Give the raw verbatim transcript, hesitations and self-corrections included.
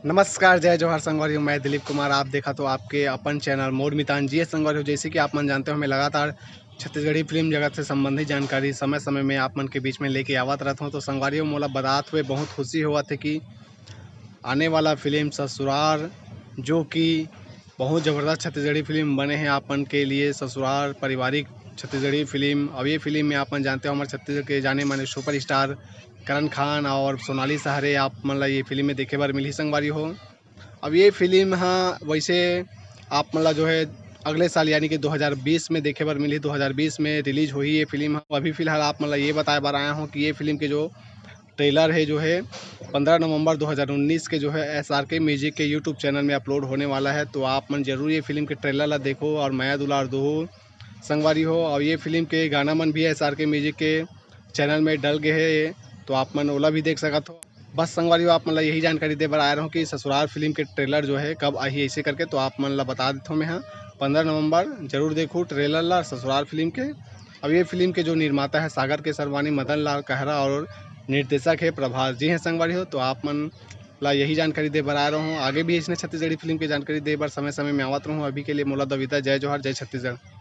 नमस्कार, जय जोहार संगवारी हो, मैं दिलीप कुमार। आप देखत हो आपके अपन चैनल मोर मितान। जी संगवारी हो, जैसे कि आप मन जानते हो, मैं लगातार छत्तीसगढ़ी फिल्म जगत से संबंधित जानकारी समय समय में आप मन के बीच में लेके आवत रहत हूँ। तो संगवारी हो, मोला बतात हुए बहुत खुशी होवत हे कि आने वाला फिल्म ससुरार, जो कि बहुत जबरदस्त छत्तीसगढ़ी फिल्म बने हे आप मन के लिए, ससुरार पारिवारिक छत्तीसगढ़ी फिल्म। अब ये फिल्म में आप मन जानते हो, हमारे छत्तीसगढ़ के जाने माने सुपरस्टार करण खान और सोनाली सहरे आप मन ला ये फिल्म में देखे बर मिलही संगवारी हो। अब ये फिल्म हा वैसे आप मन ला जो है अगले साल यानी कि दो हज़ार बीस में देखे बर मिलही, दो हज़ार बीस में रिलीज होही ये फिल्म हा। अभी फिलहाल आप मन ला ये बताए बर आया हूँ कि ये फिल्म के जो ट्रेलर है जो है पंद्रह नवंबर दो हज़ार उन्नीस के जो है एस आर के म्यूजिक के यूट्यूब चैनल में अपलोड होने वाला है। तो आप मन जरूर ये फिल्म के ट्रेलर ला देखो और मया दुलार दो संगवारी हो। और ये फिल्म के गाना मन भी एस आर के म्यूजिक के चैनल में डल गए है, तो आप मन ओला भी देख सकत हो। बस संगवारी हो, आप मन ला यही जानकारी दे बर आए रहूँ कि ससुरार फिल्म के ट्रेलर जो है कब आही ऐसे करके, तो आप मन ला बता देथों मैं हाँ। पंद्रह नवंबर जरूर देखो ट्रेलर ला ससुरार फिल्म के। अब ये फिल्म के जो निर्माता है सागर केसरवानी, मदन लाल कहरा और निर्देशक है प्रभास जी हैं संगवारी हो। तो आप मन ला यही जानकारी दे बर आए रहूँ। आगे भी इसने छत्तीसगढ़ी फिल्म के जानकारी दे बर समय समय में आवत रहूँ। अभी के लिए मोला दविता, जय जोहार, जय छत्तीसगढ़।